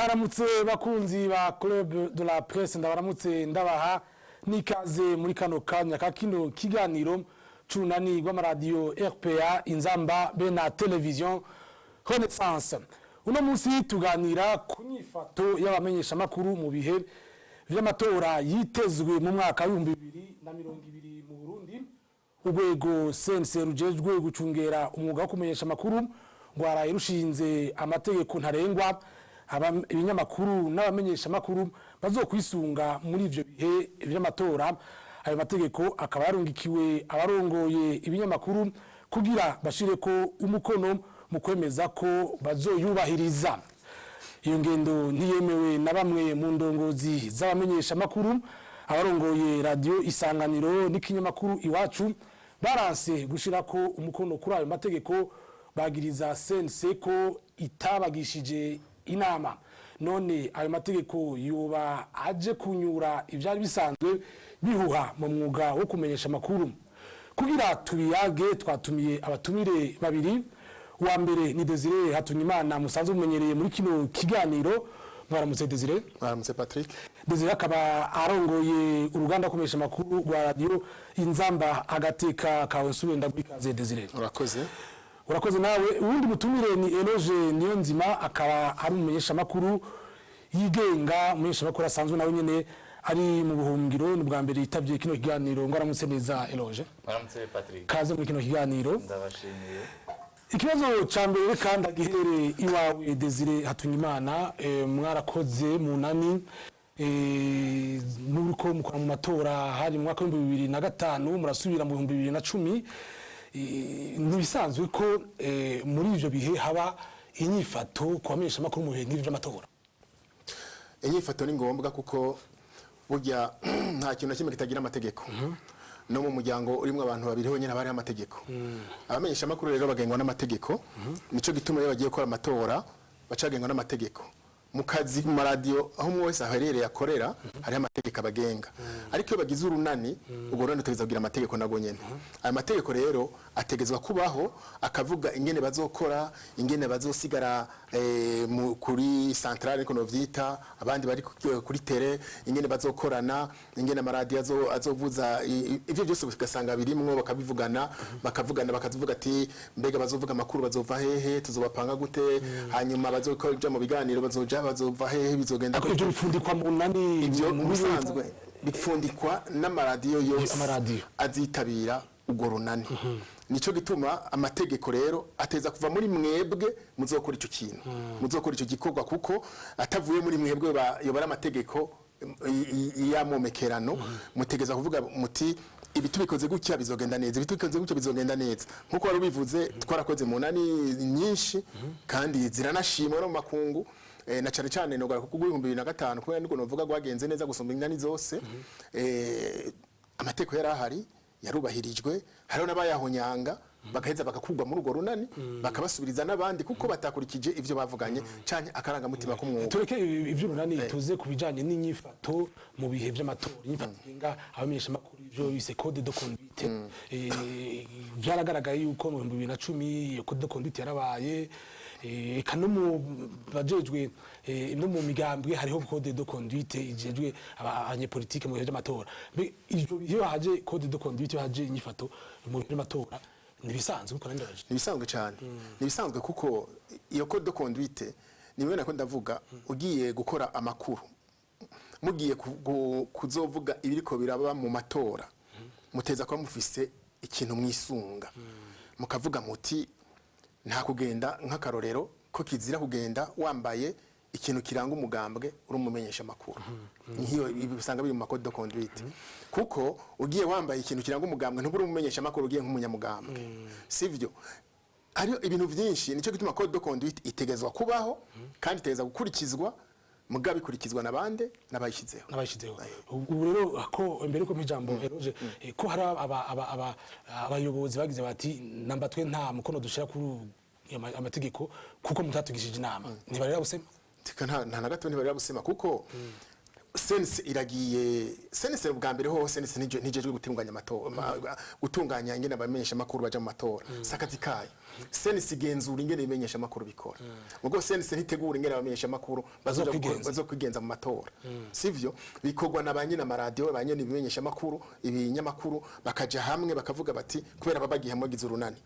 Mwaramutse bakunzi ba Club de la Presse, ndabaramutse, ndabaha n'ikaze muri kano kanya ka kino kiganiro c'urunani rw'amaradiyo RPA Inzamba be na Television Renaissance. Uno munsi tuganira ku nyifato y'abamenyeshamakuru mu bihe vy'amatora yitezwe mu mwaka w'2020 mu Burundi. Urwego CNC rujejwe gucungera umwuga wo kumenyesha amakuru rwaraye rushinze amategeko ntarengwa ibinyamakuru n'abamenyesha amakuru bazokwisunga muri ivyo bihe vy'amatora. Ayo mategeko akaba yarungikiwe abarongoye ibinyamakuru kugira bashireko umukono mu kwemeza ko bazoyubahiriza. Iyo ngendo ntiyemewe na bamwe mu ndongozi z'abamenyesha amakuru. Abarongoye Radiyo Isanganiro n'ikinyamakuru Iwacu baranse gushirako umukono kuri ayo mategeko, bagiriza CNC ko itabagishije inama. None ayo mategeko yoba aje kunyura ivyari bisanzwe bihuha mu mwuga wo kumenyesha amakuru? Kugira tubiyage, twatumiye abatumire babiri. Uwa mbere ni Desire Hatungimana, musanzwe mumenyereye muri kino kiganiro. Mwaramutse, Desire. Mwaramutse, Patrick. Desire akaba arongoye uruganda kumenyesha amakuru rwa Radiyo Inzamba Agateka Kawe. Nsubire ndaguha ikaze, Desire. Urakoze. Urakoze nawe. Uwundi mutumire ni Eloge Niyonzima, akaba ari umumenyesha makuru yigenga, umumenyesha makuru asanzwe nawe nyene ari mu buhungiro. Ni bwa mbere yitabye kino kiganiro. Ngo aramutse neza, Eloge. Mwaramutse, Patrick. Kaze muri kino kiganiro. Ndabashimiye. Ikibazo ca mbere kandi agihere iwawe, Desire Hatungimana. Mwarakoze munani nuriko mukora mu matora, hari mu mwaka w'2005, murasubira mu 2010. Ntibisanzwe ko muri ivyo bihe haba inyifato ku bamenyesha amakuru mu bihe nk'ivyo vy'amatora? Inyifato ni ngombwa kuko burya nta kintu na kimwe kitagira amategeko. No mu muryango urimo abantu babiri honyine haba hariho amategeko. Abamenyesha amakuru rero bagengwa n'amategeko. Nico gituma iyo bagiye gukora amatora baca bagengwa n'amategeko. Mu kazi, mu maradiyo, aho umwe wese aherereye akorera, hariho amategeko abagenga. Ariko iyo bagize urunani, urwo runani rutegerezwa kugira amategeko nabwo nyene. Ayo mategeko rero ategerezwa kubaho, akavuga ingene bazokora, ingene bazosigara kuri centrale, niko novyita, abandi bari kuri terrain, ingene bazokorana, ingene amaradiyo azovuza, ivyo byose ugasanga birimwo. Bakabivugana, bakavugana, bakavuga ati: "Mbega bazovuga amakuru bazova hehe? Tuzobapanga gute? Hanyuma bazoja mu biganiro bazoja bazova hehe? Bizogenda Ariko ivyo gute?" bipfundikwa mu nani? Ivyo mu mu bisanzwe bipfundikwa n'amaradiyo yose Amaradiyo. azitabira urwo runani. Nico gituma amategeko rero ateza kuva muri mwebwe muzokora ico kintu, muzokora ico gikorwa, kuko atavuye muri mwebwe yobara amategeko y'amomekerano. Mutegeza kuvuga muti: "Ibi tubikoze gutya bizogenda neza, ibi tubikoze gutya bizogenda neza." Nkuko wari ubivuze, twarakoze mu nani nyinshi kandi ziranashimwa no mu makungu, na cyane cyane nogara kuko 2005, kubera niko novuga rwagenze neza gusumba inani zose. Amategeko yari ahari, yarubahirijwe. Hariho n'abayahonyanga, bagaheza bagakurwa muri urwo runani, bakabasubiriza n'abandi kuko batakurikije ivyo bavuganye canke akarangamutima k'umwuga. Tureke ivy'urunani, tuze ku bijanye n'inyifato mu bihe vy'amatora, inyifato igenga abamenyeshamakuru, ivyo bise code de conduite. Vyaragaragaye yuko mu 2010 iyo code de conduite yarabaye, eka no mu bajejwe, no mu migambwe hariho code de conduite ijejwe abanyepolitike mu bihe vy'amatora. Mbe ivyo, iyo haje code de conduite, iyo haje inyifato mu bihe vy'amatora, ntibisanzwe nkuko nari ndabaje? Ni ibisanzwe cyane, ni ibisanzwe, kuko iyo code de conduite ni bimwe nako ndavuga. Ugiye gukora amakuru, mugiye kuzovuga ibiriko biraba mu matora, muteza kuba mufise ikintu mwisunga, mukavuga muti nta kugenda, nk'akarorero, ko kizira kugenda wambaye ikintu kiranga umugambwe uri umumenyesha amakuru. Nk'iyo ibi usanga biri mu ma code de conduite, kuko ugiye wambaye ikintu kiranga umugambwe ntuburi umumenyesha amakuru, ugiye nk'umunyamugambwe, sivyo? Hariho ibintu byinshi. Nicyo gituma code de conduite itegezwa kubaho kandi itegezwa gukurikizwa, mugabo ikurikizwa na bande? N'abayishyizeho. N'abashyizeho. Ubu rero ko mbere ko ijambo Eloge, ko hari abayobozi bagize bati: "Namba twe nta mukono dushira kuri amategeko kuko mutatugishije inama." Ntibarera busema? Tika nta na gato, ntibarira busema, kuko CNC iragiye. CNC bwa mbere ho, CNC ntijejwe gutunganya amatora, gutunganya ingene abamenyesha makuru baja mu matora, sakazi kayo. CNC igenzura ingene ibimenyesha makuru bikora, ubwo CNC ntitegura ingene abamenyesha makuru bazoja Bazokwigenza. Bazokwigenza mu matora, sivyo? Bikorwa na ba nyine amaradiyo, ba nyine ibimenyesha makuru, ibinyamakuru, bakaja hamwe bakavuga bati kubera baba bagiye hamwe bagize urunani.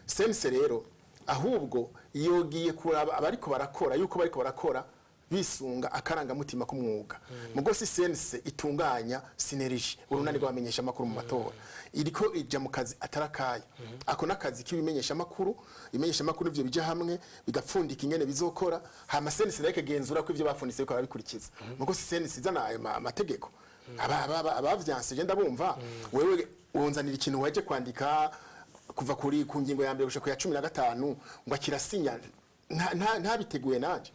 CNC rero ahubwo yogiye kuraba abariko barakora yuko bariko barakora bisunga akarangamutima k'umwuga. Mugo si CNC itunganya synergie, urunani rw'abamenyesha makuru mu matora. Iriko ija mu kazi atarakaye ako nakazi k'ibimenyesha makuru. Ibimenyesha makuru ivyo bija hamwe bigapfundika ingene bizokora, hama CNC nayo ikagenzura ko ivyo bapfunditse bikora bikurikiza. Mugo si CNC izana ayo amategeko. Abavyanse je ndabumva. Wewe wonzanira ikintu waje kwandika kuva kuri ku ngingo ya mbere gushika ku ya 15 ngo akirasinya, ntabiteguye nanje.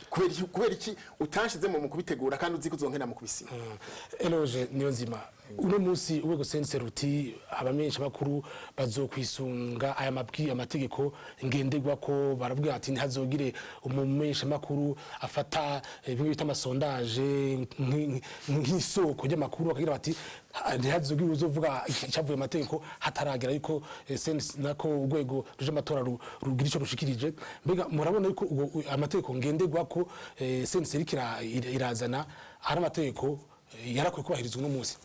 Kubera iki utanshizemo mu kubitegura kandi uzi ko uzonkena mu kubisinya? Eloge Niyonzima, uno munsi urwego CNC ruti abamenyesha makuru bazokwisunga aya mabwi amategeko ngenderwa ko baravuga ati ntihazogire umumenyesha makuru afata bimwe bita ama sondage nk'isoko ry'amakuru, bakagira bati ntihazogire uzovuga icyavuye mu mategeko hataragera yuko CNC nako urwego ruje amatora rugira ico rushikirije. Mbega murabona yuko amategeko ngenderwa ko CNC iriko irazana ari amategeko yarakwiye kubahirizwa uno munsi?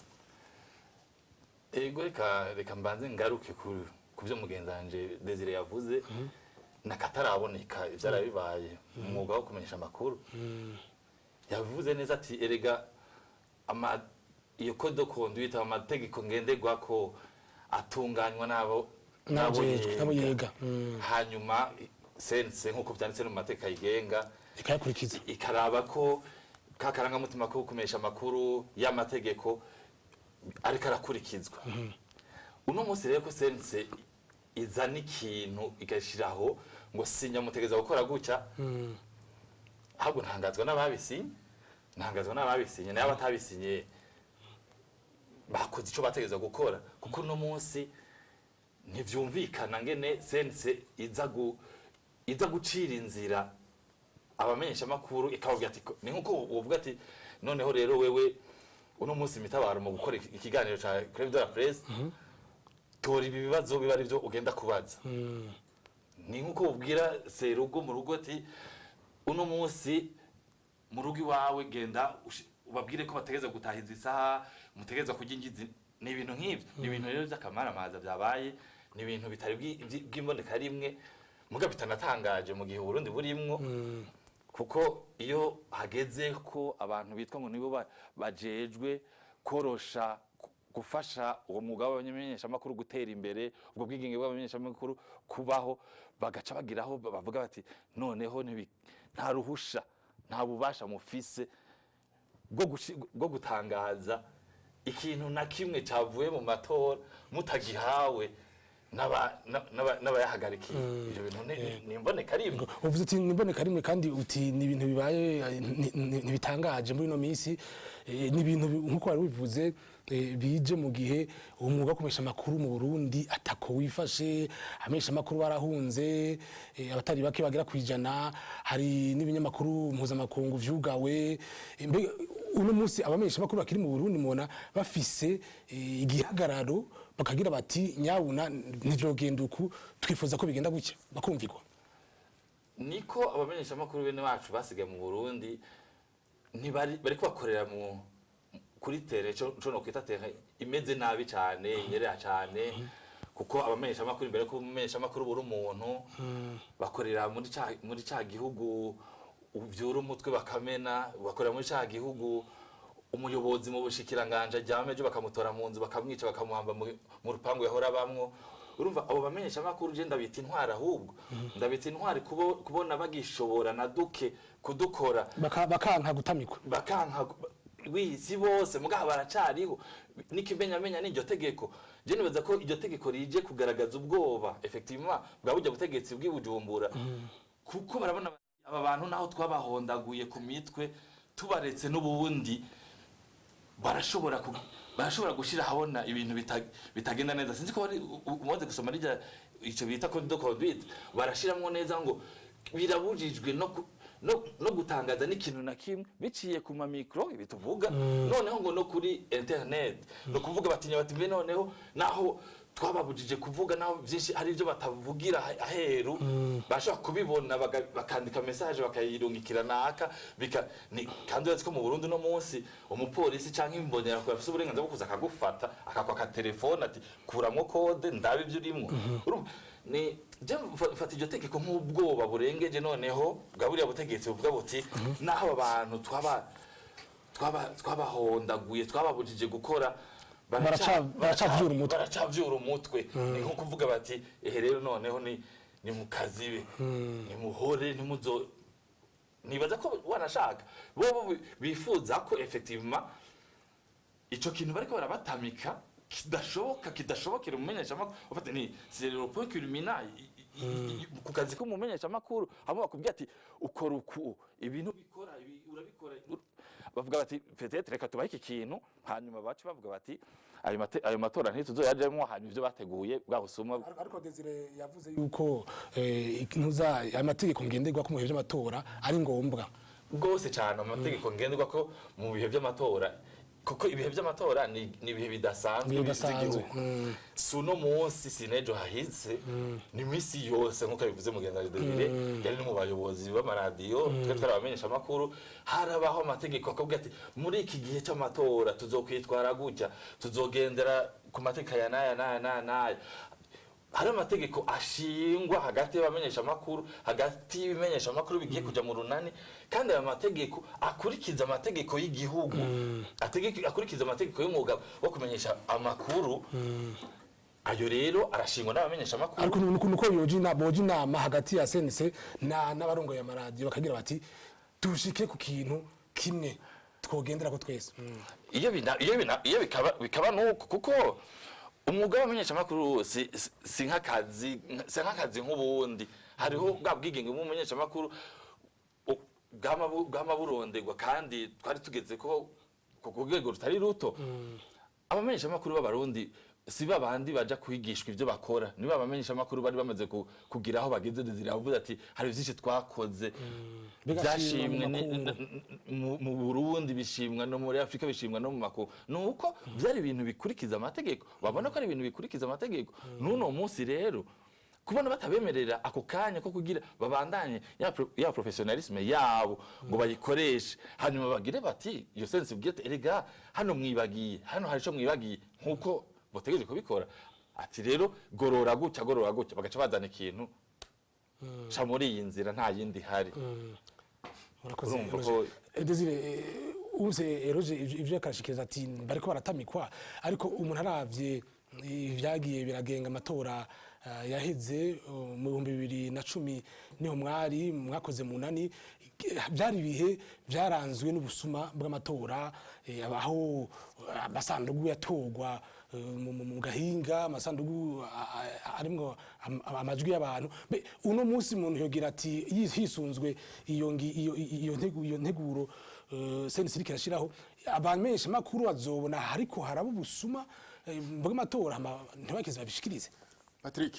Ego, reka mbanze ngaruke ku byo mugenzi wanje Desire yavuze nakataraboneka ivyarabibaye mu mwuga wo kumenyesha amakuru. Yavuze neza ati erega ama iyo code de conduite, amategeko ngenderwako atunganywa n'abo n'abajejwe, n'abo yega. Hanyuma CNC, nk'uko vyanditse no mu mateka ayigenga, ikayakurikiza, ikaraba ko ka karangamutima ko kumenyesha amakuru y'amategeko ariko arakurikizwa. Uno munsi rero ko CNC izana ikintu igashiraho ngo sinya, mutegeza gukora gutya, ahubwo ntangazwa n'ababisinye, ntangazwa n'ababisinye nayo abatabisinye bakoze ico bategeza gukora, kuko uno munsi ntivyumvikana ngene CNC iza gucira inzira abamenyesha makuru, ikababwira ati ni nkuko uvuga ati noneho rero wewe uno munsi mitabaro mu gukora ikiganiro ca Club de la Presse, tora ibi bibazo biba ari byo ugenda kubaza. Ni nkuko ubwira serugo mu rugo ati uno munsi mu rugo iwawe genda ubabwire ko bategeza gutahiza isaha, mutegeza kurya ingizi. Ni ibintu nk'ibyo, ni ibintu rero by'akamaramaza byabaye, ni ibintu bitari bw'imboneka rimwe, muga bitanatangaje mu gihe Uburundi burimwo, kuko iyo hageze ko abantu bitwa ngo nibo bajejwe korosha, gufasha uwo mwuga w'abamenyeshamakuru gutera imbere, ubwo bwigenge bw'abamenyeshamakuru kubaho, bagaca bagiraho bavuga bati noneho nta ruhusha, nta bubasha mufise bwo gutangaza ikintu na kimwe cavuye mu matora mutagihawe n'abayahagarikiye. Ibyo bintu ni imboneka rimwe. Uvuze uti ni imboneka rimwe, kandi uti ni ibintu bibaye ntibitangaje muri ino minsi. Ni ibintu nkuko wari ubivuze, bije mu gihe umwuga wo kumenyesha amakuru mu Burundi atako wifashe. Abamenyesha amakuru barahunze, abatari bake bagera kwijana, hari n'ibinyamakuru mpuzamakungu vyugawe. Mbega uno munsi abamenyesha amakuru bakiri mu Burundi mubona bafise igihagararo bakagira bati nyabuna ntivyogenda uku, twifuza ko bigenda gutya, bakumvikwa? Niko abamenyeshamakuru bene wacu basigaye mu Burundi ntibari bariko bakorera mu kuri terrain co no kwita terrain imeze nabi cane, inyerera cane, kuko abamenyeshamakuru, imbere ko umumenyeshamakuru buri umuntu bakorera muri ca gihugu uvyura umutwe bakamena, bakorera muri ca gihugu umuyobozi mu bushikiranganje aryama ejo bakamutora mu nzu bakamwica bakamuhamba mu rupangu yahora abamwo. Urumva abo bamenyesha makuru je ndabita intwari, ahubwo ndabita intwari kubona bagishobora na duke kudukora. Bakanka gutamikwa. Bakanka wi si bose mugaha baracariho. N'ikimenyamenya n'iryo tegeko, je nibaza ko iryo tegeko rije kugaragaza ubwoba effectivement bwa burya butegetsi bw'i Bujumbura, kuko barabona aba bantu naho twabahondaguye ku mitwe tubaretse n'ubundi barashobora gushira ahabona ibintu bitagenda neza. Sinzi ko wari umaze gusoma rijya ico bita code de conduite, barashiramwo neza ngo birabujijwe no no gutangaza n'ikintu na kimwe biciye ku ma micro, ibi tuvuga noneho ngo no kuri internet. No kuvuga batinya bati: "Mbe noneho naho twababujije kuvuga, naho byinshi hari ibyo batavugira aheru, bashobora kubibona, bakandika message, bakayirungikira naka." Bika ni kandi urazi ko mu Burundi no munsi umupolisi canke imbonerakure afise uburenganzira bwo kuza akagufata, akakwaka telefone, ati: "Kuramwo code, ndabe ibyo urimwo." Urumva, ni je mfata iryo tegeko nk'ubwoba burengeje noneho bwa buriya butegetsi buvuga buti: "Naho aba bantu twabahondaguye, twababujije gukora, Baracavyura umutwe." Baracavyura umutwe. Ni nko kuvuga bati: "Ehe rero noneho ni mukazibe, nimuhore, ntimuzo." Nibaza ko wanashaka bo bifuza ko effectivement ico kintu bariko barabatamika kidashoboka, kidashobokera umumenyeshamakuru. Ufate ni c'est le point culminant ku kazi k'umumenyeshamakuru, hamwe bakubwira ati: "Ukora uku, ibintu bikora ibi, urabikora." Bavuga bati: "Peut-être reka tubahe iki kintu." Hanyuma bace bavuga bati: "Ayo matora ntituzoyajemwo." Hanyuma ivyo bateguye, bwa busuma. Ariko Desire yavuze yuko ntuza ayo mategeko ngenderwa ko mu bihe by'amatora ari ngombwa. Rwose cyane, amategeko ngenderwa ko mu bihe by'amatora, kuko ibihe by'amatora ni ibihe bidasanzwe Ibihe bidasanzwe, by'igihugu. Si uno munsi, si n'ejo hahise, ni iminsi yose. Nk'uko bivuze mugenzi wa Desire, yari no mu bayobozi b'amaradiyo, twe twari abamenyesha amakuru. Harabaho amategeko akabwira ati: "Muri iki gihe cy'amatora tuzokwitwara gutya, tuzogendera ku mategeko aya n'aya n'aya n'aya n'aya." Hari amategeko ashingwa hagati y'abamenyeshamakuru, hagati y'ibimenyeshamakuru bigiye kuja mu runani, kandi ayo mategeko akurikiza amategeko y'igihugu, akurikiza amategeko y'umwuga wo kumenyesha amakuru. Ayo rero arashingwa n'abamenyeshamakuru. Ariko nuko yoja inama, boja inama hagati ya CNC na n'abarongoye amaradiyo, bakagira bati: "Dushike ku kintu kimwe twogendera ko twese." Iyo bikaba nuko, kuko umwuga w'abamenyeshamakuru si nk'akazi nk'ubundi. Hariho bwa bwigenge bw'umumenyeshamakuru bwama buronderwa, kandi twari tugeze ko ku rwego rutari ruto. Abamenyeshamakuru b'Abarundi si babandi baja kwigishwa ivyo bakora, ni ba bamenyeshamakuru bari bamaze kugira aho bageze. Desire avuze ati: "Hari vyinshi twakoze Bigashimwa byashimwe mu makungu. Mu Burundi, bishimwa no muri Afrika, bishimwa no mu makungu." Nuko byari ibintu bikurikiza amategeko, babona ko ari ibintu bikurikiza amategeko. N'uno munsi rero kubona batabemerera ako kanya ko kugira babandanye ya professionnalisme yabo ngo bayikoreshe, hanyuma bagire bati iyo CNC bwite: "Erega hano mwibagiye, hano hari ico mwibagiye," nkuko botegereje kubikora, ati: "Rero gorora gutya, gorora gutya." Bagaca bazana ikintu ca muri iyi nzira, nta yindi ihari. Murakoze. Urumva Roger. ko- Desire, uze Roger, ivyo akarashikiriza ati bariko baratamikwa, ariko umuntu aravye ivyagiye biragenga amatora yaheze mu 2010, niho mwari mwakoze munani, byari ibihe byaranzwe n'ubusuma bw'amatora, aho amasandugu yatorwa mu gahinga, amasandugu arimwo amajwi y'abantu. Uno munsi umuntu yogira ati hisunzwe iyo nteguro CNC iriko irashiraho, abamenyesha makuru bazobona hariko haraba ubusuma bw'amatora, ntibakize babishikirize. Patrick,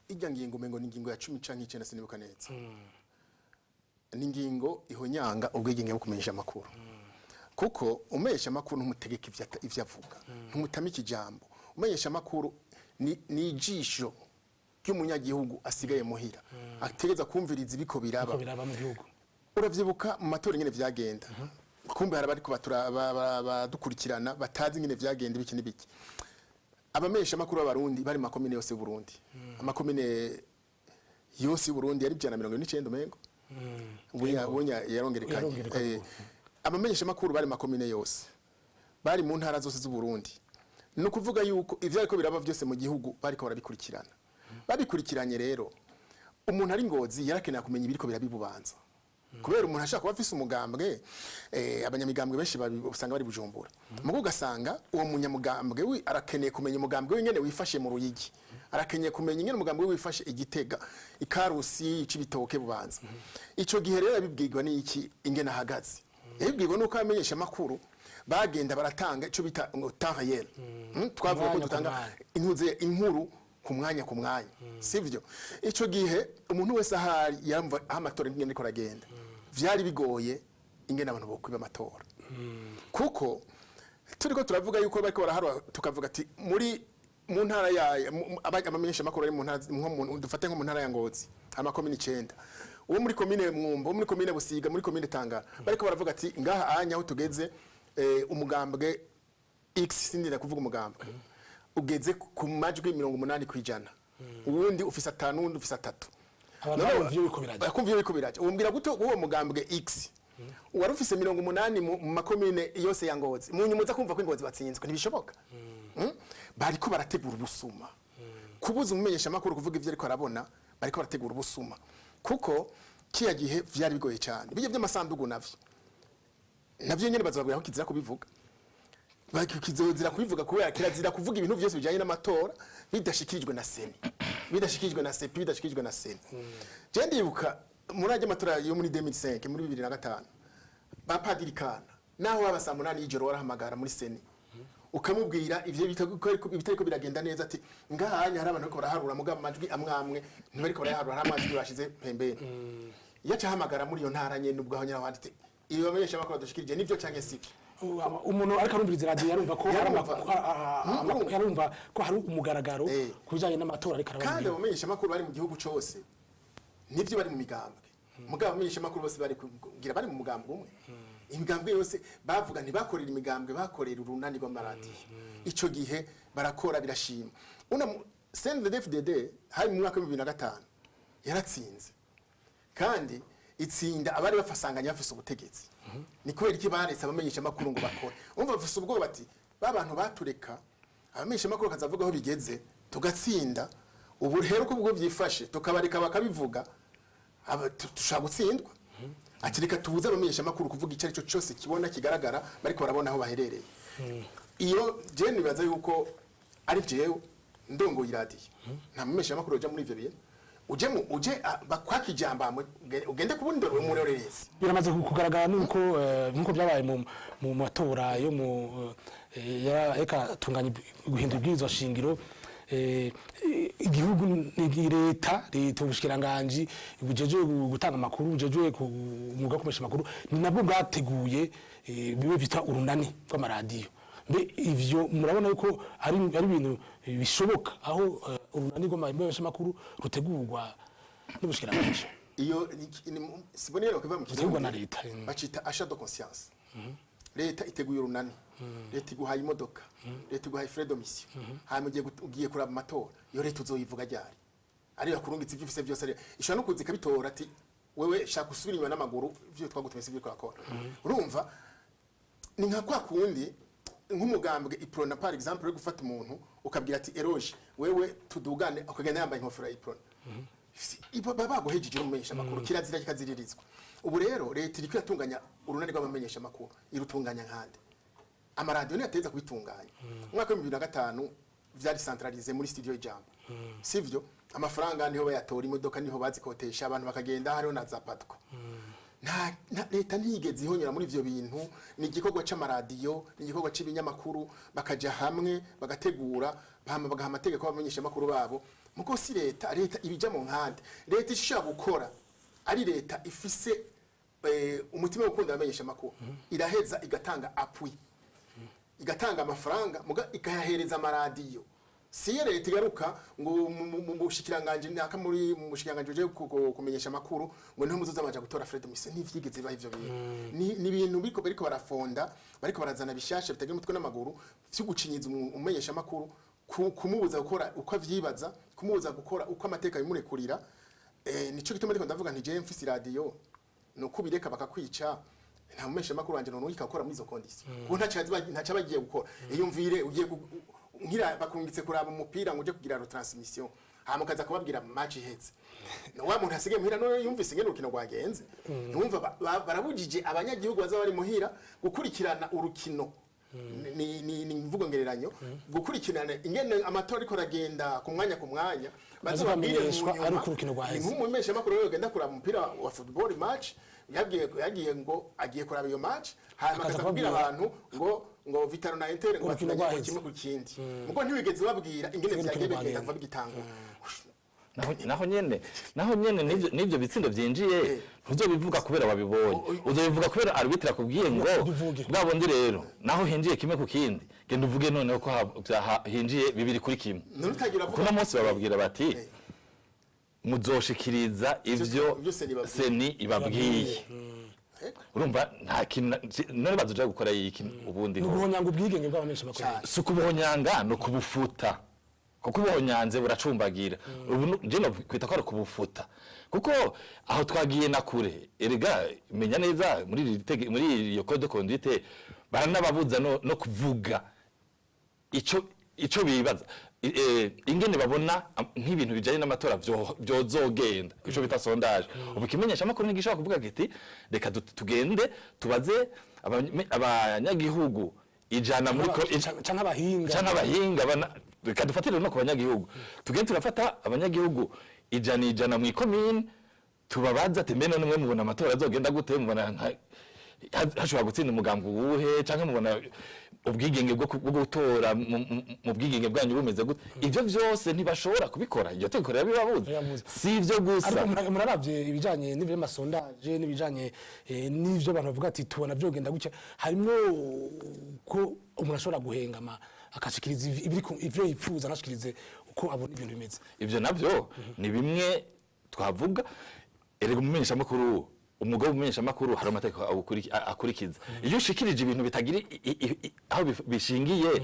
ijya ngingo umengo ni ingingo ya 10 canke 9, sinibuka neza. Ni ingingo ihonyanga ubwigenge bwo kumenyesha amakuru, kuko umenyesha amakuru ntumutegeka ivyo avuga, ntumutamika ijambo. Umenyesha amakuru ni ijisho ry'umunyagihugu asigaye muhira, ategereza kumviriza ibiko biraba ko biraba mu gihugu. Uravyibuka mu matora ingene vyagenda. Kumbe hari abariko badukurikirana batazi ingene vyagenda, ibiki n'ibiki. Abamenyesha amakuru b'Abarundi bari mu makomine yose y'Uburundi, amakomine yose y'Uburundi yari 149 umengo, ubunya yarongerekanye. Yarongerekanye. Abamenyesha amakuru bari mu makomine yose, bari mu ntara zose z'Uburundi. Ni ukuvuga yuko ivyo ariko biraba vyose mu gihugu bariko barabikurikirana. Babikurikiranye rero, umuntu ari Ngozi yarakenera kumenya ibiriko birabibubanza, kubera umuntu ashaka kuba afise umugambwe, abanyamigambwe benshi usanga bari Bujumbura, mugo ugasanga uwo munyamugambwe we arakeneye kumenya umugambwe we ingene wifashe mu Ruyigi, arakeneye kumenya ingene umugambwe we wifashe Igitega, Ikarusi, Cibitoke, Bubanza. Ico gihe rero yabibwirwa n'iki? Ingene ahagaze yabibwirwa nuko abamenyesha makuru bagenda baratanga ico bita ngo temps réel. Twavuga ko Umwanya ku dutanga mwanya. intuze inkuru ku ku mwanya ku mwanya, sivyo? Ico gihe umuntu wese ahari yamva aho amatora ingene ariko aragenda. Vyari bigoye ingene abantu bokwiba amatora, kuko turiko turavuga yuko bariko baraharura, tukavuga ati muri mu ntara ya abamenyesha makuru ari mu ntara, nko dufate nko mu ntara ya Ngozi, amakomine 9, uwo muri komine Mwumba, uwo muri komine Busiga, muri komine Tangara, bariko baravuga ati ngaha anya aho tugeze, umugambwe X, sindinda kuvuga umugambwe, ugeze ku majwi 80%, uwundi ufise 5, uwundi ufise 3. Abantu barumva iyo biriko biraja. Bakumva iyo biriko biraja. Umbwira gute uwo mugambwe X wari ufise 80 mu makomine yose ya Ngozi, mu nyuma uza kumva ko Ingozi batsinzwe? Ntibishoboka. Bariko barategura ubusuma, kubuza umumenyesha makuru kuvuga ivyo ariko arabona. Bariko barategura ubusuma, kuko kiya gihe vyari bigoye cyane. Bijya by'amasandugu navyo nyene bazababwira ko kizira kubivuga, kizozira kubivuga, kubera kirazira kuvuga ibintu byose bijanye n'amatora bidashikirijwe na CENI, bidashikirijwe na CEPI, bidashikirijwe na CENI. Je ndibuka muri ajya amatora yo muri 2005, muri 2005, bapadiri kana naho baba saa 8 y'ijoro warahamagara muri CENI ukamubwira ivyo bitariko biragenda neza, ati ngahanya hari abantu bariko baraharura, mugabo amajwi amwe amwe ntibariko barayaharura, hari amajwi bashize pembeni. Iyo aca ahamagara muri iyo ntara nyene, ubwo aho nyene wanditse iyo bamenyesha makuru badushikirije, nivyo canke sivyo? Umuntu ariko arumviriza radiyo yarumva ko hari Yarumva. yarumva ko hari umugaragaro ku bijyanye n'amatora ariko Kandi arababwira. Abamenyesha makuru bari mu gihugu cose nivyo bari mu migambwe, mugabo abamenyesha makuru bose bari kugira bari mu mugambwe umwe. Imigambwe yose bavuga ntibakorera imigambwe, bakorera urunani rw'amaradiyo. Ico gihe barakora birashima. Una CNDD-FDD hari mu mwaka wa 2005 yaratsinze, kandi itsinda abari bafasanganya bafise ubutegetsi. Ni kubera iki baretse abamenyesha makuru ngo bakore? Umva, bafise ubwoba ati ba bantu batureka abamenyesha makuru kazavuga aho bigeze tugatsinda, ubu rero uko ubwo byifashe tukabareka bakabivuga, dushobora gutsindwa. Ati reka tubuze abamenyesha makuru kuvuga icyo ari cyo cyose kibona kigaragara bariko barabona aho baherereye. Iyo je nibaza yuko ari jewe ndongoye iradiyo, nta mumenyesha makuru uja muri ivyo bintu, uje mu uje bakwaka ijambo hama ugende kubundi umurorerezi. Biramaze kugaragara nuko nkuko byabaye mu matora yo mu reka tunganya guhindura ibwirizwa shingiro, igihugu leta, ubushikiranganji bujejwe gutanga amakuru, bujejwe umwuga wo kumenyesha amakuru, ni nabwo bwateguye bimwe bita urunani rw'amaradiyo. Mbe ivyo murabona yuko ari ibintu bishoboka aho urunani rw'amamenyeshamakuru rutegurwa n'ubushikiranganji? Iyo sibonera kuva mu Rutegurwa na Kirundi, leta. Bacita achat de conscience. Leta iteguye urunani, leta iguhaye imodoka, leta iguhaye frais de mission, hanyuma ugiye kuraba amatora. Iyo leta uzoyivuga ryari ariyo yakurungitse ivyo ufise byose? Ishobora no kuza ikabitora, ati wewe shaka usubira inyuma n'amaguru, ivyo twagutumye sivyo twakora. Urumva, ni nka kwa kundi nk'umugambwe Iprona par exemple uri gufata umuntu ukabwira ati eroge wewe tudugane, ukagenda yambaye inkofero ya Iprona. Ibo baba baguhejeje umumenyesha makuru, kirazira kikaziririzwa. Ubu rero leta iriko iratunganya urunani rw'abamenyesha makuru, irutunganya nkande? Amaradiyo niyo ateza kubitunganya. Mu mwaka wa 2005 vyari centralisé muri studio Ijambo, sivyo? Amafaranga niho bayatora, imodoka niho bazikotesha, abantu bakagenda, hariho na za patco. Nta leta ntiyigeze ihonyora muri ivyo bintu. Ni igikorwa c'amaradiyo, ni igikorwa c'ibinyamakuru, bakaja hamwe bagategura, hama bagaha amategeko abamenyesha makuru babo. Muko si leta, leta ibija mu nkande. Leta ishobora gukora ari leta ifise umutima wo gukunda abamenyesha makuru, iraheza igatanga appui, igatanga amafaranga, muga ikayahereza amaradiyo. Si iyo leta igaruka ngo mu bushikiranganje naka, muri mu bushikiranganje uje kumenyesha amakuru, ngo niho muzoza baja gutora frais de mission. Ntivyigeze bibaho ivyo bintu. Ni ibintu biriko barafonda, bariko barazana bishasha bitagira umutwe n'amaguru, vyo gucinyiza umumenyesha amakuru, kumubuza gukora uko avyibaza, kumubuza gukora uko amateka bimurekurira. Nico gituma ariko ndavuga nti jewe mfise iradiyo nuko ubireka bakakwica, nta mumesha makuru wanje none gukora muri izo conditions, kuko ntacyo bagiye gukora. Iyumvire ugiye nkira bakungitse kuraba umupira ngo uje kugira retransmission, hama ukaza kubabwira match ihetse, na wa muntu asigaye muhira none yumvise ingene urukino rwagenze. Numva barabujije abanyagihugu bazaba bari muhira gukurikirana urukino. Ni imvugo ngereranyo, gukurikirana ingene amatora ariko aragenda ku mwanya ku mwanya, bazobabwire mu Bazobamenyeshwa nyuma. ari uko urukino rwaheze. Ni nk'umumenyeshamakuru rero ugenda kuraba umupira wa football match, yagiye ngo agiye kuraba iyo match, hanyuma Akaza akaza kubwira kubabwira abantu ngo Vital'O na Inter ngo Urukino batsinanye ngo rwaheze. kimwe ku kindi, mugo ntiwigeze babwira ingene Ingene vyagiye urukino bigenda rwagenda. kuva bigitangura. Naho nyene n'ivyo bitsindo vyinjiye, ntuzobivuga kubera wabibonye, uzobivuga kubera arbitre akubwiye ngo Bivuge. Bwa bundi rero naho hinjiye kimwe ku kindi, genda uvuge noneho ko hinjiye 2-1. None utagira avuga. Kuno munsi bababwira bati muzoshikiriza ivyo Ivyo CENI ibabwiye. CENI ibabwiye. Urumva nta kintu none bazoja gukora iki ubundi Ni ho? uguhonyanga ubwigenge bw'abamenyeshamakuru. Cane. Si ukubuhonyanga, ni ukubufuta, kuko ubuhonyanze buracumbagira. Ubu je nokwita ko ari ukubufuta, kuko aho twagiye na kure. Erega menya neza muri iyo code de conduite baranababuza no kuvuga ico bibaza, ingene babona nk'ibintu bijanye n'amatora vyozogenda, ico bita sondage. Ubu kimenyesha amakuru ntigishobora kuvuga kiti reka tugende tubaze abanyagihugu 100 muri Canke abahinga. Canke abahinga reka dufatire no ku banyagihugu, tugende turafata abanyagihugu 100 100 mu ikomine, tubabaza ati: "Mbe none mwe mubona amatora azogenda gute? Mubona hashobora gutsinda umugambi uwuhe? Canke mubona ubwigenge bwo gutora mu bwigenge bwanyu bumeze gute?" Ivyo vyose ntibashobora kubikora, iryo tegeko rirabibabuza. Rirababuza. Si ivyo gusa. Ariko muraravye ibijanye n'ivy'amasondaje n'ibijanye n'ivyo abantu bavuga ati tubona vyogenda gutya, harimwo ko umuntu ashobora guhengama akashikiriza ivyo yipfuza, ntashikirize uko abona ibintu bimeze. Ivyo navyo ni bimwe twavuga. Erega umumenyeshamakuru, umwuga w'umumenyeshamakuru hari amategeko akurikiza. Iyo ushikirije ibintu bitagira aho bishingiye,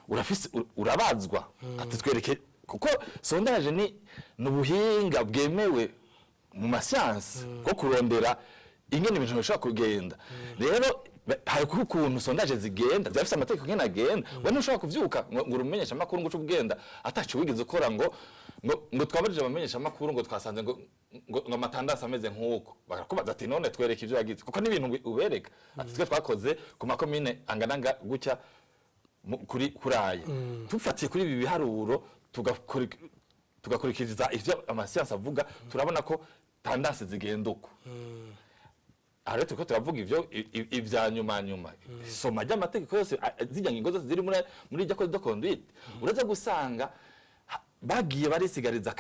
urafise urabazwa ati twereke, kuko sondage ni ubuhinga bwemewe mu masiyansi bwo kurondera ingene ibintu bishobora kugenda. Rero hari ukuntu sondage zigenda, zirafise amategeko ingene agenda. We ntushobora kuvyuka ngo uri umumenyeshamakuru ngo uce ugenda ataco wigeze ukora, ngo twabajije abamenyeshamakuru ngo twasanze ngo ama tendances ameze nk'uko. Barakubaza ati: "None twereke ivyo wagize", kuko n'ibintu ubereka ati twe twakoze ku makomine angana gutya kuri aya, tufatiye kuri ibi biharuro, tugakurikiza ivyo amasiyansi avuga, turabona ko tendance zigenda uko. Aha rero turiko turavuga ivyo ivya nyuma nyuma. Soma ry'amategeko yose, zirya ngingo zose ziri muri irya code de conduite, uraza gusanga bagiye barisigariza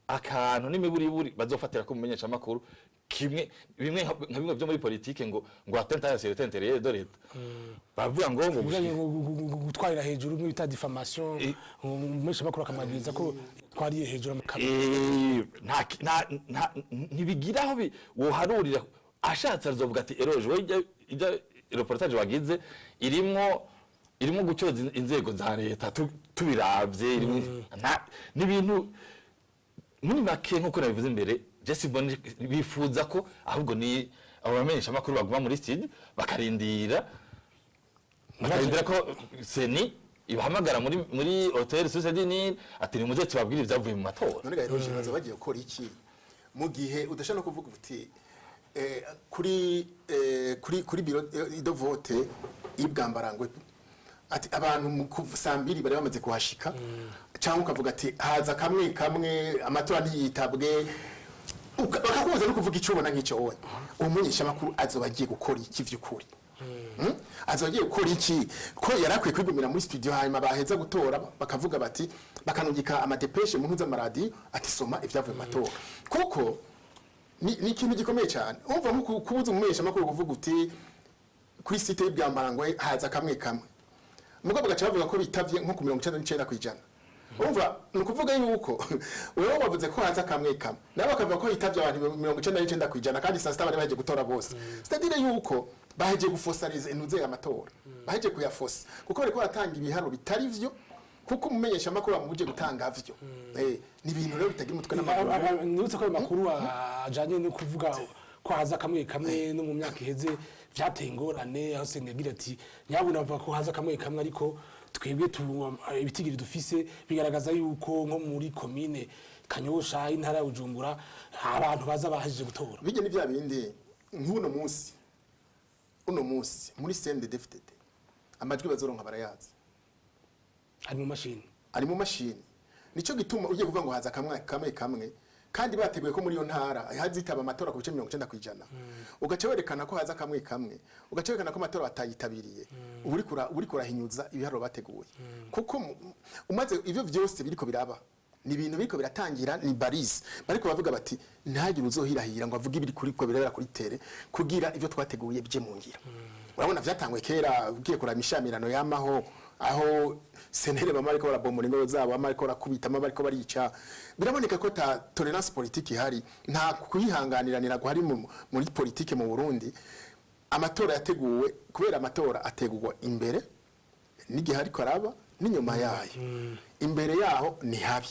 akantu n'imiburiburi bazofatira ko mumenyesha amakuru kimwe bimwe nka bimwe byo muri politike, ngo atteinte à la sûreté intérieure de l'État, bavuga ngo Ibijanye gutwarira hejuru, bimwe bita diffamation, umumenyesha makuru akamabwiriza ko twariye hejuru amakamera. Ntibigira aho woharurira. Ashatse azovuga ati: "Eroje we ijya reportage wagize irimwo gucyoza inzego za leta, tubiravye irimwo n'ibintu." Muri make, nkuko nabivuze imbere, Jesse Bonne bifuza ko ahubwo ni abo bamenyesha amakuru baguma muri studio, bakarindira ko CENI ibahamagara muri hôtel Source du Nil ati: "Nimuze tubabwire ibyavuye mu matora." None ga Eroge, baza bagiye gukora iki mu gihe udashobora no kuvuga uti kuri bureau de vote y'Ibwambarangwe ati abantu mu kuva saa 2 bari bamaze kuhashika, cyangwa ukavuga ati haza kamwe kamwe, amatora ntiyitabwe, bakakubuza no kuvuga icyo ubona nk'icyo wonye? Umumenyeshamakuru azoba agiye gukora iki vy'ukuri? Azoba agiye gukora iki, ko yari akwiye kwigumira muri studio, hanyuma baheza gutora bakavuga bati, bakanungika ama dépêches mu mpuzamaradiyo ati soma ibyavuye mu matora? Kuko ni ikintu gikomeye cyane. Umva, nko kubuza umumenyeshamakuru kuvuga uti kuri site y'Ibwambarangwe haza kamwe kamwe, mugabo bagaca bavuga ko bitavye nko ku 99%. Umva, ni ukuvuga yuko wewe wavuze ko haza kamwe kamwe, nabo bakavuga ko hitavye abantu 99%, kandi saa sita bari bahejeje gutora bose. C'est-à-dire yuko bahejeje gufosariza intuze amatora, bahejeje kuyafosa, kuko bariko baratanga ibiharuro bitari vyo, kuko umumenyeshamakuru bamubuje gutanga vyo. Ni ibintu rero bitagira umutwe n'amaguru. Nibutse ko ayo makuru ajanye no kuvuga ko haza kamwe kamwe, no mu myaka iheze vyateye ingorane, aho CENI yagira ati: "Nyabuna bavuga ko haza kamwe kamwe, ariko twebwe ibitigiri dufise bigaragaza yuko nko muri komine Kanyosha, intara ya Bujumbura, abantu baza bahejeje gutora." Bijya ni bya bindi nk'uno munsi, uno munsi muri CNDD-FDD Amajwi bazoronka barayazi. Ari mu mashini. Ari mu mashini. Nico gituma ugiye kuvuga ngo haza kamwe kamwe kamwe, kandi bateguye ko muri iyo ntara hazitaba amatora ku bice 90%, ugaca werekana ko haza kamwe kamwe, ugaca werekana ko amatora batayitabiriye, uba uriko urahinyuza ibiharuro bateguye, kuko umaze ivyo vyose biriko biraba, ni ibintu biriko biratangira, ni barise bariko bavuga bati ntihagire uzohirahira ngo avuge ibiri kuri ko birabera kuri terrain, kugira ivyo twateguye bije mu ngiro. Urabona vyatanguye kera, ugiye kuraba imishamirano yamaho, aho CNL bama bariko barabomora ingoro zabo, bama bariko barakubita, bama bariko barica. Biraboneka ko ta tolérance politique ihari, nta kwihanganiranira guhari muri politike mu Burundi. Amatora yateguwe, kubera amatora ategurwa imbere n'igihe ariko araba n'inyuma yayo. Imbere yaho ni habi.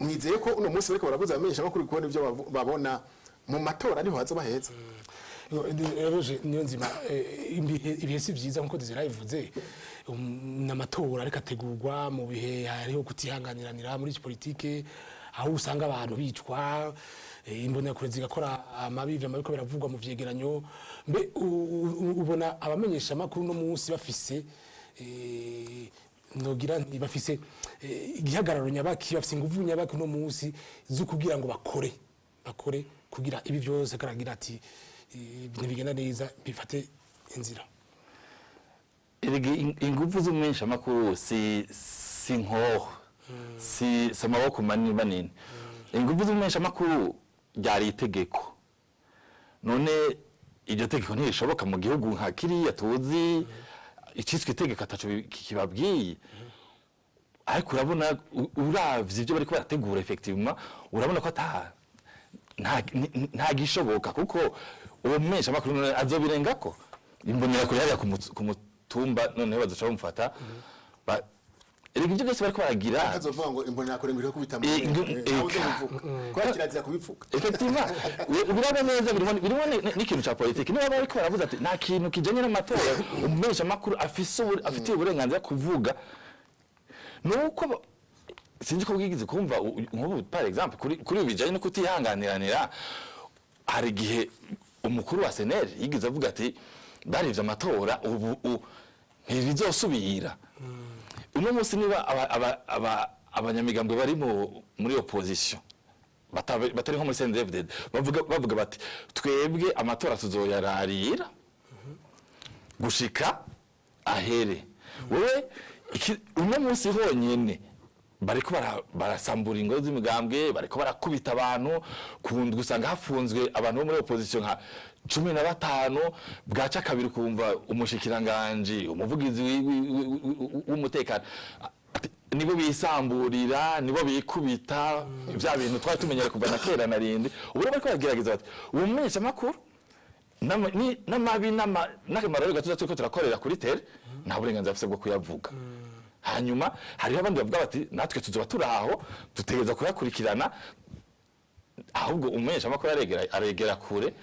Mwizeye ko uno munsi bariko barabuza abamenyesha makuru kubona ivyo babona mu matora, niho hazoba heza. Roger Niyonzima, ibihe si vyiza nkuko Desire yabivuze. N'amatora ariko ategurwa mu bihe hariho kutihanganiranira muri iki politike, aho usanga abantu bicwa, imbonerakure zigakora amabi, ivyo bariko biravugwa mu vyegeranyo. Mbe ubona abamenyesha amakuru no munsi bafise, nogira nti bafise igihagararo nyabaki, bafise inguvu nyabaki no munsi zo kugira ngo bakore kugira ibi byose karagira ati ntibigenda neza, bifate inzira? Erega inguvu z'umumenyeshamakuru si nkoho, si amaboko manini manini. Inguvu z'umumenyeshamakuru ryari itegeko. None iryo tegeko ntirishoboka mu gihugu nka kiriya tuzi icitswe itegeko ataco kibabwiye? Ariko urabona, uravye ivyo bariko barategura, effectivement urabona ko ata nta gishoboka, kuko uwo mumenyeshamakuru none azobirengako imbonerakure hariya ku mutumba, noneho bazoca bamufata. Erega ivyo byose bariko baragira Akazovuga ngo imbonerakure ngo iriko kubita mu ntawe uzobivuga kubera kirazira kubivuga. Effectivement, ubiraba neza, birimo n'ikintu ca politiki. Niba bariko baravuze ati nta kintu kijanye n'amatora umumenyeshamakuru afitiye uburenganzira kuvuga, nuko sinzi ko bwigize kumva nk'ubu par exemple kuri ibi bijanye no kutihanganiranira, hari igihe umukuru wa CNL yigeze avuga ati barivye amatora, ubu ntibizosubira. Uno munsi niba abanyamigambwe bari muri opposition, batari nko muri CNDD-FDD, bavuga bati twebwe amatora tuzoyararira gushika ahere, wewe uno munsi honyene bariko barasambura ingoro z'imigambwe, bariko barakubita abantu kundwa, usanga hafunzwe abantu bo muri opposition nka 15, bwaca kabiri kumva umushikiranganji, umuvugizi w'umutekano ati, nibo bisamburira, nibo bikubita, bya bintu twari tumenyere kuva na kera na rindi. Ubu rero bariko baragerageza bati uwo mumenyeshamakuru n'amabi n'akamaro gatuza turiko turakorera kuri terrain, nta burenganzira afise bwo kuyavuga. Hanyuma hariho abandi bavuga bati natwe tuzoba turi aho, dutegereza kuyakurikirana. Ahubwo umumenyeshamakuru aregera kure,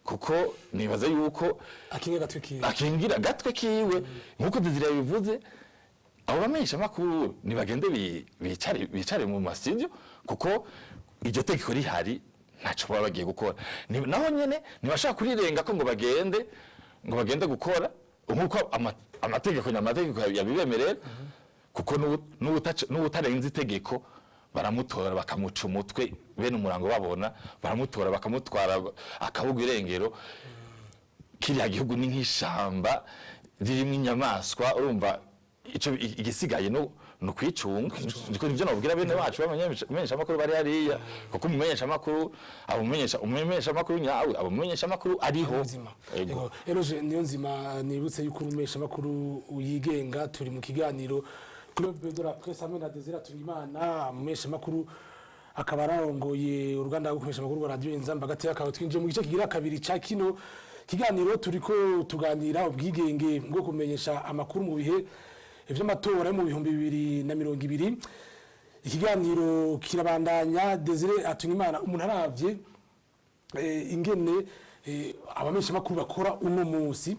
kuko nibaza yuko akinga agatwe kiwe. Akingira agatwe kiwe, nk'uko Desire yabivuze. Abo bamenyeshamakuru nibagende bicare mu ma studio, kuko iryo tegeko rihari ntaco baba bagiye gukora. Naho nyene ntibashaka kurirenga ko ngo bagende gukora nk'uko amategeko nyamategeko yabibemerera, kuko n'uwutarenze itegeko baramutora bakamuca umutwe, bene umurango babona baramutora bakamutwara akabugwa irengero. Kiriya gihugu ni nk'ishamba ririmo inyamaswa. Urumva ico igisigaye no ni ukwicunga. Niko nivyo nabwira bene bacu b'abamenyeshamakuru bari hariya, kuko umumenyeshamakuru aba umumenyeshamakuru nyawe, aba umumenyeshamakuru ariho. Nzima. Ego. Ego. Eroge Niyonzima, nibutse yuko umumenyesha makuru yigenga. Turi mu kiganiro Club de la Presse hamwe na Desire Tungimana, umumenyesha makuru akaba ararongoye uruganda rwo kumenyesha amakuru rwa Radio Inzamba hagati akaba. Twinjiye mu gice kigira kabiri ca kino kiganiro, turiko tuganira ubwigenge bwo kumenyesha amakuru mu bihe vy'amatora yo mu 2020. Ikiganiro kirabandanya. Desire Atungimana, umuntu aravye ingene abamenyesha makuru bakora uno munsi,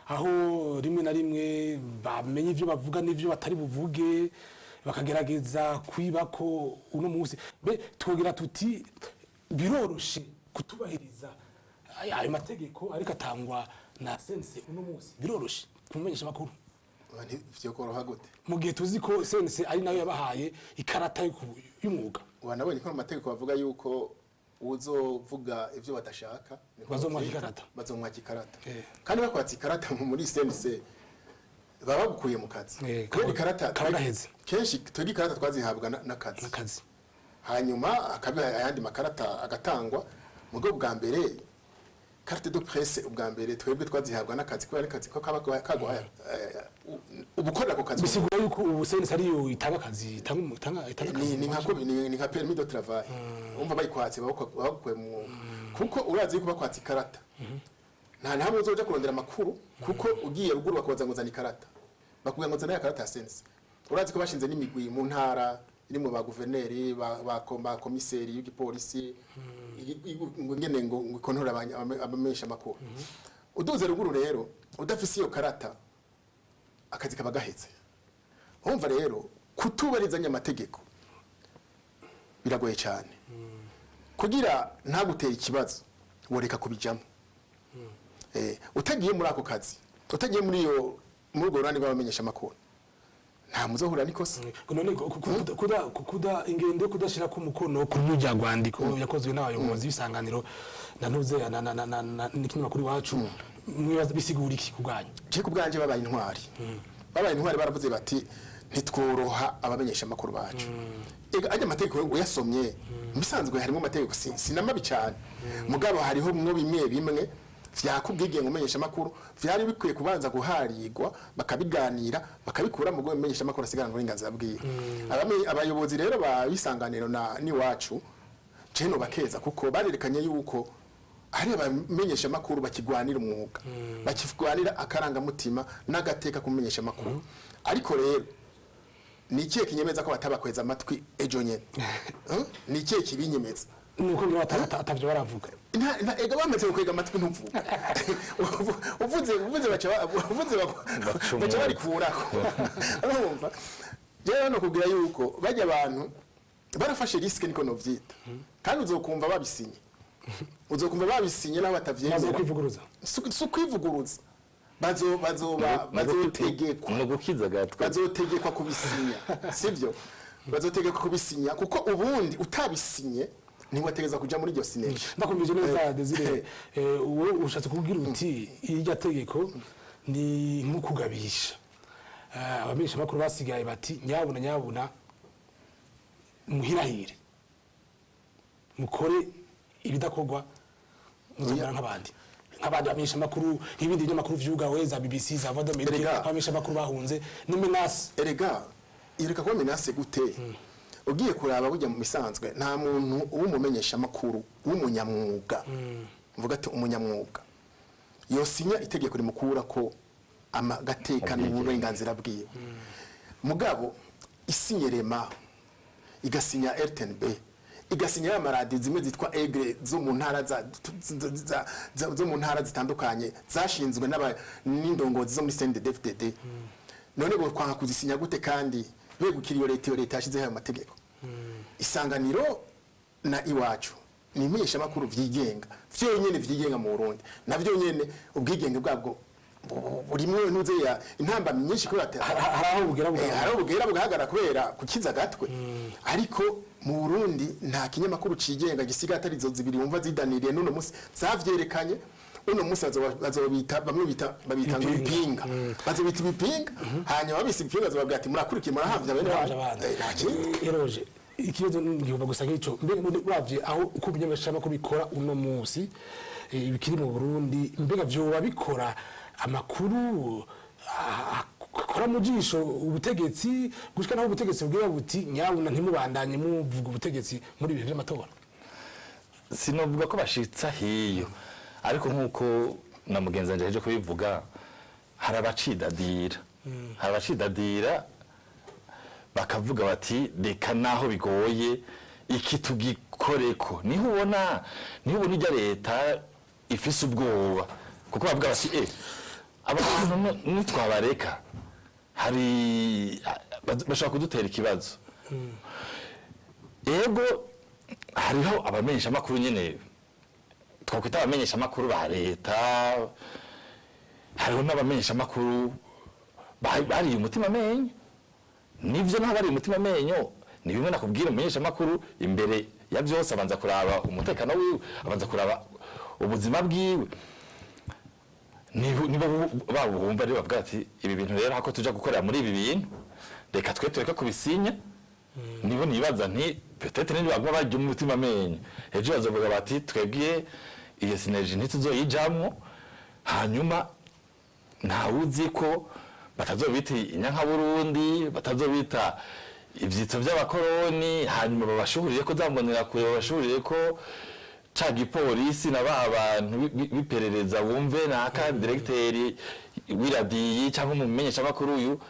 aho rimwe na rimwe bamenye ivyo bavuga n'ivyo batari buvuge, bakagerageza kwiba ko uno munsi, be twogira tuti biroroshe kutubahiriza ayo mategeko ariko atangwa na CNC uno munsi? Biroroshe kumenyesha makuru? Vyokoroha gute? Mu gihe tuzi ko CNC ari nayo yabahaye ikarata y'umwuga. Wanabonye ko mu mategeko bavuga yuko uzovuga ivyo badashaka niko Bazomwaka bavyita, ikarata. Bazomwaka ikarata. Eh. Kandi bakwatse ikarata muri CNC baba bagukuye mu kazi. Eh, Kubera ikarata kaba gaheze. Kenshi twebwe ikarata twazihabwa n'akazi. Akazi. Hanyuma akabiha ayandi makarata agatangwa mu rwego bwa mbere, carte de presse ubwa mbere twebwe twazihabwa n'akazi, kubera n'akazi ko kaba kaguhaye ubukorera ako kazi. Bisigura yuko ubu CNC ariyo itanga akazi, itanga akazi. Ni nka permis de travail. Umva, bayikwatse bagukuye mu mwuga, kuko urazi yuko bakwatse ikarata nta hamwe uzoja kurondera amakuru, kuko ugiye ruguru bakubaza ngo zana ikarata, bakubwira ngo zana ya karata ya CNC. Urazi ko bashinze n'imigwi mu ntara irimo ba guverineri, ba komiseri y'igipolisi, ngo ngene ngo ikontorora abamenyesha amakuru. Uduze ruguru rero udafise iyo karata, akazi kaba gaheze. Urumva rero kutubarizanya amategeko biragoye cyane. Kugira ntagutere ikibazo, woreka kubijamo. Utagiye muri ako kazi, utagiye muri urwo ruhande rw'abamenyesha amakuru, nta muzohura n'ikosa. None kuda ingendo yo kudashira ku mukono kuri rujya rwandiko yakozwe n'abayobozi b'Isanganiro na ntuze na n'ikinyamakuru Iwacu, mwibaza bisigura iki ku bwanyu? Je ku bwanje babaye intwari, babaye intwari. Baravuze bati ntitworoha abamenyesha amakuru bacu. Ega ajya amategeko uyasomye mu bisanzwe harimo amategeko sinamabi cyane, mugabo hariho mwo bimwe bimwe vyakubwigenga umenyesha amakuru vyari bikwiye kubanza guharigwa, bakabiganira, bakabikura mu rwego umenyesha amakuru asigarana uburenganzira bwiwe. Abayobozi rero ba Bisanganiro na Niwacu ceno bakeza, kuko barerekanye yuko hari abamenyesha amakuru bakigwanira umwuga, bakigwanira akarangamutima n'agateka kumenyesha amakuru. Ariko rero ni ikihe kinyemeza ko batabakweza amatwi ejo nyene? Ni ikihe kibinyemeza? Nuko ngira atavyo baravuga. Ega bamaze kukwega amatwi, ntuvuga. Uvuze baca uvuze Baca baca barikurako. Urumva, rero no kubwira yuko bajya abantu barafashe risque, niko novyita, kandi uzokumva babisinye, uzokumva babisinye naho batavyemera. Bazo kwivuguruza. Si ukwivuguruza, bazo bazoba bazotegekwa. Ni ugukiza agatwe. Bazotegekwa kubisinya, sivyo? Bazotegekwa kubisinya, kuko ubundi utabisinye ntiwategeza kuja muri iryo synergie. Ndakumvije neza, Desire. Wowe ushatse kubwira uti irya tegeko ni nko kugabisha abamenyesha makuru basigaye, bati nyabuna nyabuna muhirahire mukore ibidakorwa, muzomera nk'abandi bamenyesha makuru, nk'ibindi binyamakuru vyugawe, za BBC, za Voix d'Amérique. Erega. Abamenyesha makuru bahunze ni menace. Erega ireka kuba menace gute? Ugiye kuraba burya mu bisanzwe nta muntu w'umumenyesha makuru w'umunyamwuga, mvuga ati umunyamwuga, yosinya itegeko rimukura ko amagateka n'uburenganzira bwiwe. Mugabo isinye rema, igasinya RTNB, igasinya ya maradiyo zimwe zitwa Aigle zo mu ntara zo mu ntara zitandukanye zashinzwe n'indongozi zo muri CNDD-FDD, none bo kwanga kuzisinya gute kandi begukira iyo leta, iyo leta yashyizeho ayo mategeko? Isanganiro na Iwacu ni imenyeshamakuru vyigenga vyonyene vyigenga mu Burundi. Navyo nyene ubwigenge bwabwo burimwo ntuze ya intambamyi nyinshi kubera Hari aho bugera hari aho bugera bugahagarara kubera kukiza agatwe. Ariko mu Burundi nta kinyamakuru cigenga gisigaye atari izo zibiri wumva zidaniriye. N'uno munsi zavyerekanye, uno munsi bazobita, bamwe bita babita ngo ibipinga, bazobita ibipinga. Hanyuma babise ibipinga, bazobabwira ati murakurikiye, murahamvya bene murahamvya wanyu. Abandi. Nta kindi. Eroje, ikibazo ngihomba gusa nk'icyo: mbega none uravye aho uko ibimenyeshamakuru bikora uno munsi, bikiri mu Burundi, mbega vyoba bikora amakuru akora mu jisho ubutegetsi, gushika naho ubutegetsi bwira buti nyabuna ntimubandanye muvuga ubutegetsi muri ibihe vy'amatora? Sinovuga ko bashitsa hiyo, ariko nk'uko na mugenzi wanje aheje kubivuga, hari abacidadira, hari abacidadira bakavuga bati reka naho bigoye iki tugikoreko. Niho ubona ijya leta ifise ubwoba, kuko bavuga bati abantu nitwabareka hari bashobora kudutera ikibazo. Ego, hariho abamenyesha amakuru nyene twakwita abamenyesha amakuru ba leta, hariho n'abamenyesha amakuru Bariye umutima amenyo. Nivyo, naho bariye umutima amenyo, ni bimwe nakubwira, umumenyesha makuru imbere ya byose abanza kuraba umutekano wiwe, abanza kuraba ubuzima bwiwe. Nibo babo bumva rero bavuga ati: "Ibi bintu rero, hako tuja gukorera muri ibi bintu, reka twe tureke kubisinya." Nibo nibaza nti peut-être niba baguma barya umutima amenyo, ejo bazovuga bati: "Twebwe iyo synergie ntituzoyijamwo." Hanyuma ntawuzi ko batazobita inyankaburundi, batazobita ivyitso vy'abakoroni, hanyuma babashuhurire ko zambonera kure, babashuhurire ko ca gipolisi na ba bantu biperereza, bumve naka directeur w'iradiyi cyangwa umumenyeshamakuru uyu,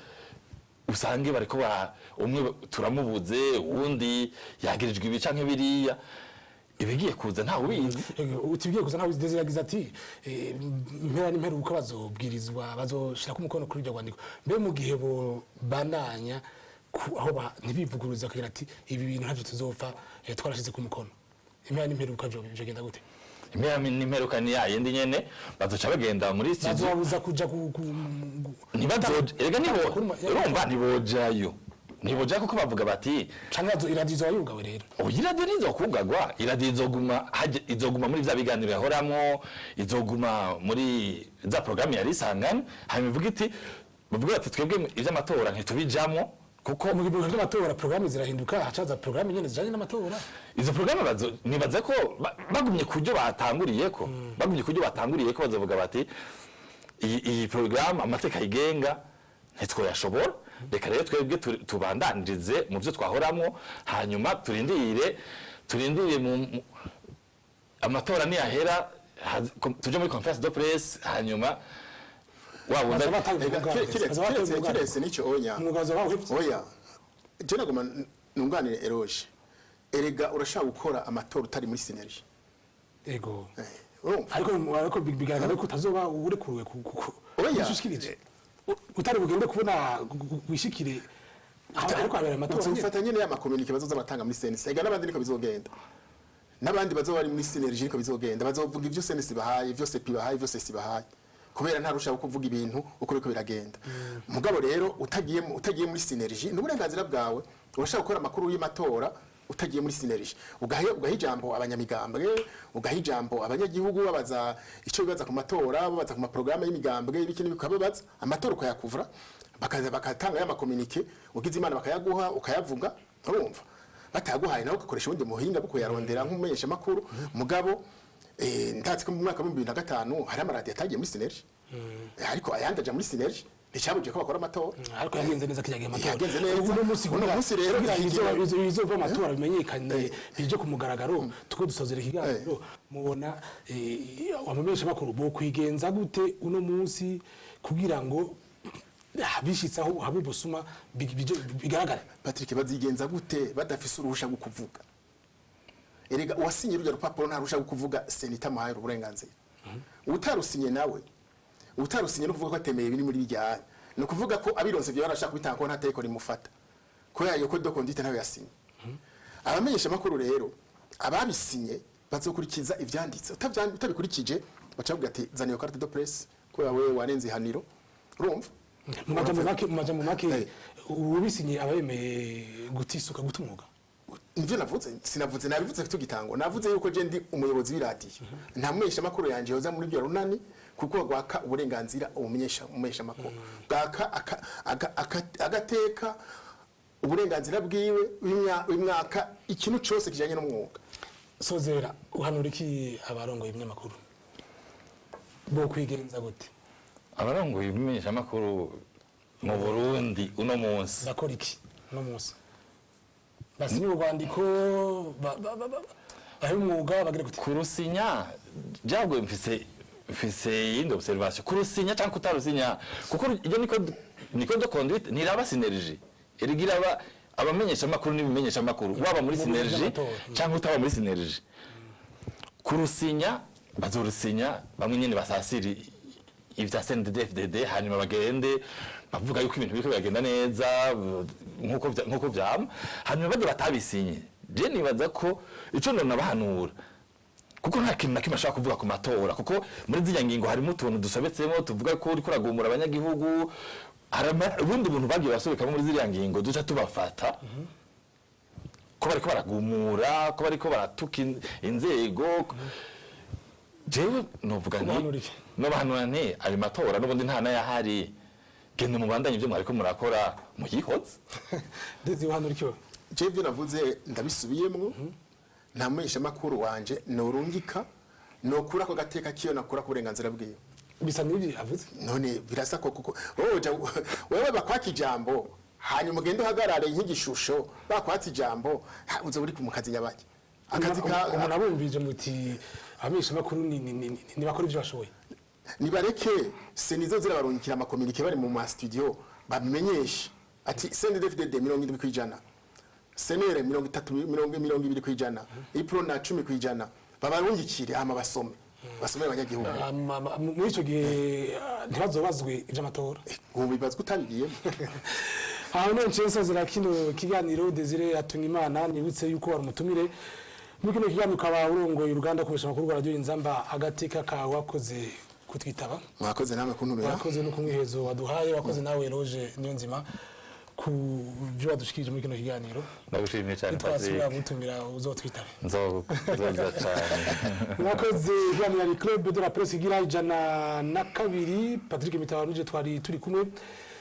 usange bariko bara umwe turamubuze, uwundi yagirijwe ibi canke biriya. Ibigiye kuza ntawe ubizi. Utibwiye kuza ntawe. Desire yagize ati impera n'imperuka bazobwirizwa, bazoshirako umukono kuri iryo rwandiko. Mbe mu gihe bo bandanya aho ntibivuguruza kugira ati: "Ibi bintu ntavyo tuzopfa, twarashize ku mukono", impera n'imperuka vyogenda gute? Impera n'imperuka ni yayindi nyene, bazoca bagenda muri studio. Bazobabuza kuja Ntibazoja erega, nibo urumva ntibojayo, ntibojayo kuko bavuga bati Canke iradiyo izoba yugawe rero? Oya, iradiyo ntizokugagwa. Iradiyo izoguma izoguma muri vya biganiro yahoramwo, izoguma muri za porogaramu yari isanganywe. Hanyuma ivuga iti, bavuga bati: "Twebwe ivy'amatora ntitubijamwo kuko" Mu bihe by'amatora porogaramu zirahinduka, hacaza porogaramu nyene zijanye n'amatora. Izo porogaramu nibaza ko bagumye ku byo batanguriyeko, bagumye ku byo batanguriyeko, bazovuga bati: Iyi porogaramu amateka ayigenga ntitwoyashobora, reka rero twebwe tubandanirize mu byo twahoramwo, hanyuma turindire amatora niyahera, tuje muri conférence de presse, hanyuma wa wundi" Baza batanga Ega, umwuga. Baza batanga umwuga. Kiretse n'icyo onya. Umwuga baza bawuhevye. Oya, je nagoma nunganire Eroge. Erega urashaka gukora amatora utari muri synergie. Ego. Urumva? Ariko bigaragara ko utazoba urekuruwe Oya. ushikirije utari bugende kubona wishikire aho ariko habera amatora nyene. Uzofata nyene ya ma communiqué bazoza batanga muri CNC. Ega n'abandi niko bizogenda, n'abandi bazoba bari muri synergie niko bizogenda. Bazovuga ivyo CNC bahaye, ivyo CEPI bahaye, ivyo CECI bahaye, kubera nta rusha kuvuga ibintu uko biriko biragenda. Mugabo rero utagiye muri synergie ni uburenganzira bwawe. Urashaka gukora amakuru y'amatora utagiye muri synergie, ugaha ijambo abanyamigambwe, ugaha ijambo abanyagihugu, babaza icyo bibaza ku matora, babaza ku maporogaramu y'imigambwe, ibiki n'ibiki, ukababaza. Amatora ukayakuvura, bakaza bakatanga ya ma communiqué, ugize Imana bakayaguha ukayavuga. Urumva, batayaguhaye nawe ugakoresha ubundi muhinga bwo kuyarondera nk'umumenyesha makuru. Mugabo ndatse ko mu mwaka wa 2005 hari amaradiyo atagiye muri synergie, ariko ayandi aja muri synergie, nticyabujije ko bakora amatora. Ariko yagenze neza kijya gihe amatora. Yagenze neza. Uno munsi Uno munsi rero kugira ibizova mu matora bimenyekane, bije ku mugaragaro, tuko dusozera ikiganiro. Mubona abamenyesha makuru bo kwigenza gute uno munsi kugira ngo bishitse aho haba ubusuma bigaragare? Patrick, bazigenza gute badafise uruhusha rwo kuvuga? Erega uwasinye rujya rupapuro nta ruhusha rwo kuvuga CENI itamuhaye uburenganzira. Utarusinye nawe, utarusinye no kuvuga ko atemeye biri muri bijyanye, ni ukuvuga ko abironse ibyo barashaka kubitanga, ko nta tegeko rimufata kubera iyo code de conduite ntayo yasinye. Abamenyesha makuru rero ababisinye bazokurikiza ivyanditse. Utabikurikije baca bavuga ati: "Zana iyo carte de presse kubera wewe warenze ihaniro." Urumva? Mu majambo make, ubisinye aba yemeye gutisuka, guta umwuga. Nivyo navuze, sinavuze, nabivuze tugitangwa. Navuze yuko je ndi umuyobozi w'iradiyo, nta mumenyesha makuru yanje yoza muri byo runani, kuko gwaka uburenganzira umumenyesha makuru bwaka agateka, uburenganzira bwiwe w'imyaka, ikintu cose kijanye n'umwuga. Sozera, uhanura iki abarongoye ibinyamakuru? Bo kwigenza gute? Abarongoye ibimenyeshamakuru mu Burundi uno munsi Bakora iki uno munsi? Basinye urwandiko, bahe umwuga, bagire gute? Kurusinya byabwo, mfise yindi observation: kurusinya cyangwa kutarusinya, kuko iyo niko de conduite ntiraba synergie, erega iraba abamenyesha makuru n'ibimenyesha makuru, waba muri Mu bihe synergie by'amatora. cyangwa utaba muri synergie. Kurusinya bazorusinya bamwe nyene basasira ibya CNDD-FDD, hanyuma bagende bavuga yuko ibintu biriko biragenda neza nkuko vyama. Hanyuma bajya batabisinye, je nibaza ko ico nonabahanura, kuko nta kintu na kimwe ashobora kuvuga ku matora, kuko muri ziriya ngingo harimo utuntu dusobetsemo tuvuga ko uriko uragumura abanyagihugu. Ubundi buntu bagiye basobekamo muri ziriya ngingo duca tubafata ko bariko baragumura, ko bariko baratuka inzego. Jewe novuga nti Ubahanura iki? Nobahanura nti ayo matora n'ubundi nta n'ayahari, genda mubandanye ibyo mwariko murakora, muyihoze. Ndetse uhanura iki wowe? Je ibyo navuze ndabisubiyemwo: nta mumenyeshamakuru wanje norungika nokura ko gateka kiyo, nakura ku burenganzira bwiwe. Bisa n'ibyo avuze. None birasa ko kuko wowe wewe bakwaka ijambo, hanyuma ugende uhagarare nk'igishusho bakwatse ijambo, uzoba uri mu kazi nyabaki? Akazi ka Umuntu abumvije muti abamenyeshamakuru ntibakora ibyo bashoboye. Nibareke CENI zirabarungikira ama communiqués bari mu ma studio, babimenyeshe ati CNDD-FDD 70%, CNL 30, 20%, UPRONA 10%. Babarungikire hama basome abanyagihugu. Muri icyo gihe ntibazobazwe iby'amatora. Ubu bibazwa utabigiyemo. Aho none nciye nsozera kino kiganiro. Desire Hatungimana, nibutse yuko wari umutumire muri kino kiganiro, ukaba urongoye uruganda kumenyesha amakuru rwa Radiyo Inzamba Agateka kawe. Wakoze kutwitaba. Mwakoze namwe kuntumira. Wakoze no kumwihezo waduhaye. Wakoze nawe Roje Niyonzima ku byo wadushikirije muri kino kiganiro. Ndagushimiye cyane, Twasubira Patrick. gutumira uzotwitabe. Nzoza cyane. Mwakoze. Ikiganiro ari Club de la Presse igira 102. Patrick Mitabaro nije twari turi kumwe.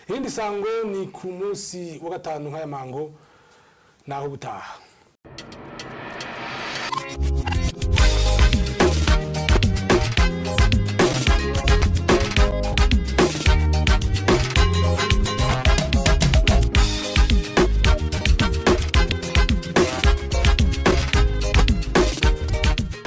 Irindi sango ni ku munsi wa gatanu nk'aya mango. Naho butaha.